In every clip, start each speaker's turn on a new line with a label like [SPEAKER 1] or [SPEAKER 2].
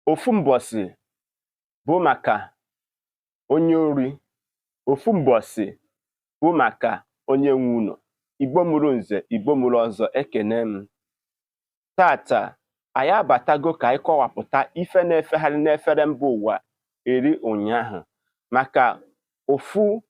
[SPEAKER 1] Ofu mbọsị bụ maka onye ori, ofu mbọsị bụ maka onye nwe ụnọ. Igbo mụrụ nze, Igbo mụrụ ọzọ, ekene m. Tata anyị abatago ka anyị kọwapụta ife na-efegharị n'efere mba ụwa eri ụnyaahụ maka ofu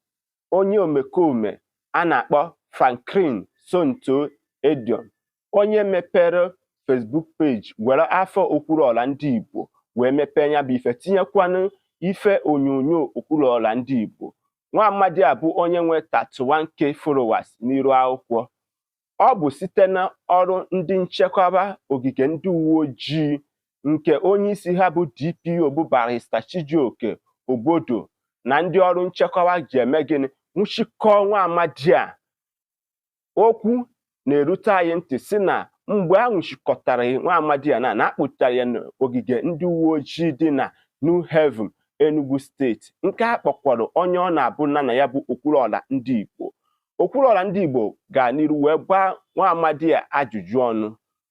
[SPEAKER 1] onye omekome a na-akpọ Franklin Somto Edion, onye mepere Facebook page were afa Okwuluọra ndị Igbo wee mepee ya bụ ife, tinyekwanụ ife onyonyo Okwuluọra ndị Igbo. Nwa amadi a bụ onye nwe 31K followers n'iru akwụkwọ. Ọ bụ site na ọrụ ndị nchekwaba ogige ndị uwe ojii nke onye isi ha bụ DPO bụ Barrister Chijioke Obodo na ndị ọrụ nchekwaba ji eme gịnị nwụchikọọ nwa amadi a. Okwu na-erute anyị ntị si na mgbe a nwụchikọtara nwa amadi a na akpụtara ya n'ogige ndị uwe ojii dị na New Haven, Enugu steeti, nke a kpọkwara onye ọ na-abụ nna na ya bụ Okwuluọra ndị Igbo. Okwuluọra ndị Igbo gaa n'iru wee gbaa nwa amadi a ajụjụ ọnụ.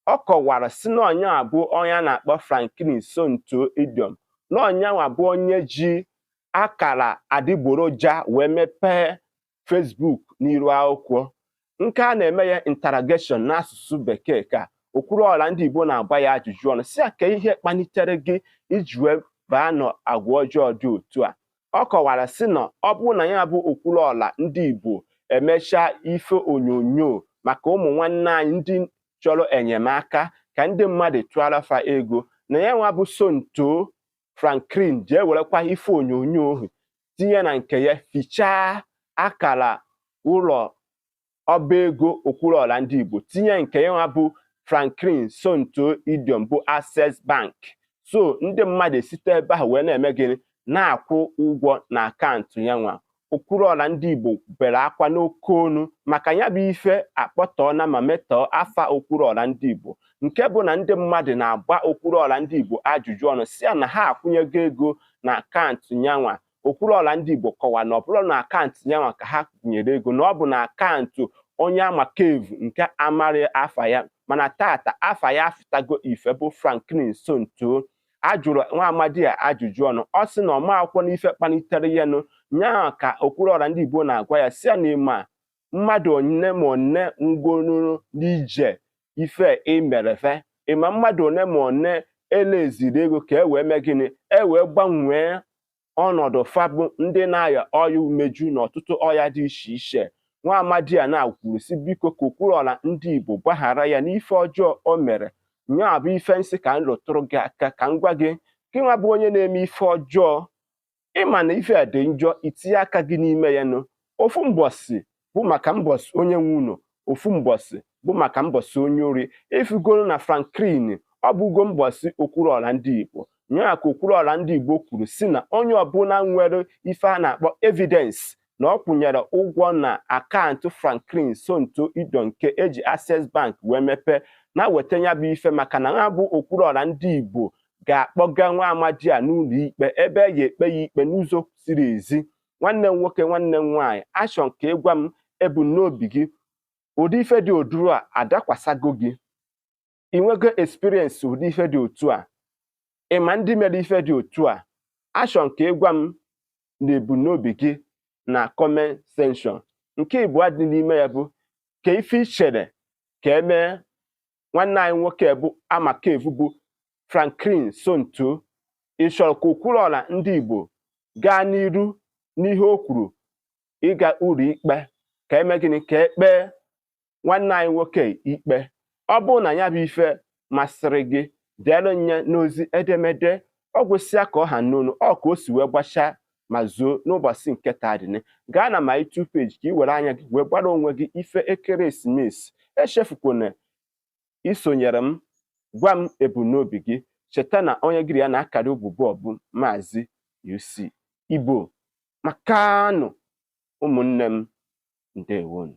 [SPEAKER 1] Ọ kọwara si na onye a bụ onye a na-akpọ Franklin Somto Edion, na onyanwa bụ onye ji akara adịgboroja wee mepee Facebook n'iru akwụkwọ. Nke a na-eme ya interrogation n'asụsụ bekee ka Okwuluọra ndị Igbo na-agba ya ajụjụ ọnụ si ya ka ihe kpalitere gị iji wee baa n'agwa ọjọọ dị otu a. Ọ kọwara sị na ọ bụrụ na ya bụ Okwuluọra ndị Igbo emechaa ife onyonyo maka ụmụ nwanne anyị ndị chọrọ enyemaka ka ndị mmadụ tụọrọ fa ego, na ya nwa bụ Somto Franklin jee werekwa ife onyonyo ahụ tinye na nke ya, fichaa akara ụlọ ọba ego Okwuluọra ndị Igbo, tinye nke ya nwa bụ Franklin Somto Edion bụ Access Bank. So ndị mmadụ esite ebe ahụ wee na-eme gịnị, na-akwụ ụgwọ na akaụntụ ya nwa. Okwuluọra ndị Igbo bere akwa n'oke onu maka ya bụ ife akpọtọọna ma metọọ afa Okwuluọra ndị Igbo, nke bụ na ndị mmadụ na-agba Okwuluọra ndị Igbo ajụjụ ọnụ si ya na ha akwụnyego ego na akaụntụ ya nwa. Okwuluọra ndị Igbo kọwara na ọ bụrụ na akaụntụ ya nwa ka ha kwụnyere ego, na ọ bụ na akaụntụ onye amakevu nke amarị afa ya, mana tata afa ya afụtago ife bụ Franklin Somto. A jụrụ nwa amadi a ajụjụ ọnụ, ọ sị na ọma akwụkwọ n'ife kpalitere ya nụ nyaa ka Okwuluọra ndị Igbo na-agwa ya si ya na ịma mmadụ one ma one ngwonuru n'ije ife imerefe, ịma mmadụ one ma one eleziri ego ka e wee mee gịnị, e wee gbanwee ọnọdụ fabụ ndị na-aya ọya umeju na ọtụtụ ọya dị iche iche. Nwa amadi a na-kwuru si biko ka Okwuluọra ndị Igbo gbaghara ya n'ife ọjọọ o mere. Nya bụ ife nsị ka m rụtụrụ gị aka ka m gwa gị, gị nwa bụ onye na-eme ife ọjọọ, ịma na ife a dị njọ, itinye aka gị n'ime ya nụ. Ofu mbọsị bụ maka mbọsị onye nwe ụnọ, ofu mbọsị bụ maka mbọsị onye ori. Ifugoro na Franklin ọ bụgo mbọsị Okwuluọra ndị Igbo. Nya ka Okwuluọra ndị Igbo kwuru si na onye ọbụla nwere ife a na-akpọ evidence na ọ kwụnyere ụgwọ na akaụntụ Franklin Somto Edion nke eji Access Bank wee mepee, na weta ya bụ ife, maka na ya bụ Okwuluọra ndị Igbo ga-akpọga nwa amadi a n'ụlọ ikpe ebe e ga-ekpe ya ikpe n'ụzọ ziri ezi. Nwanne m nwoke, nwanne m nwaanyị, achọ ka ị gwa m ebumnobi gị. Ụdị ife dị oduru a adakwasago gị? Ị nwego experience ụdị ife dị otu a? Ị ma ndị mere ife dị otu a? Achọ ka ị gwa m na ebumnobi gị na comment section. Nke ịbụọ dị n'ime ya bụ ka ife i chere ka emee nwanne anyị nwoke bụ amakevu bụ Franklin Somto. Ị chọrọ ka Okwuluọra ndị Igbo gaa n'iru n'ihe o kwuru ịga ụlọ ikpe ka eme gịnị, ka ekpee nwanne anyị nwoke ikpe? Ọ bụrụ na ya bụ ife masịrị gị, deere nye n'ozi edemede. Ọ gwụsịa ka ọ ha n'onu ọ ka o si wee gbachaa ma zuo n'ụbọchị nke taa dịnị. Gaa na my YouTube page ka ị were anya gị wee gbara onwe gị ife ekeresimesi. Echefukwana isonyere m, gwa m ebumnobi gị. Cheta na onye gịrị ya na-akara ụbụbọ bụ Maazị UC Igbo. Makanụ ụmụnne m, ndewonu.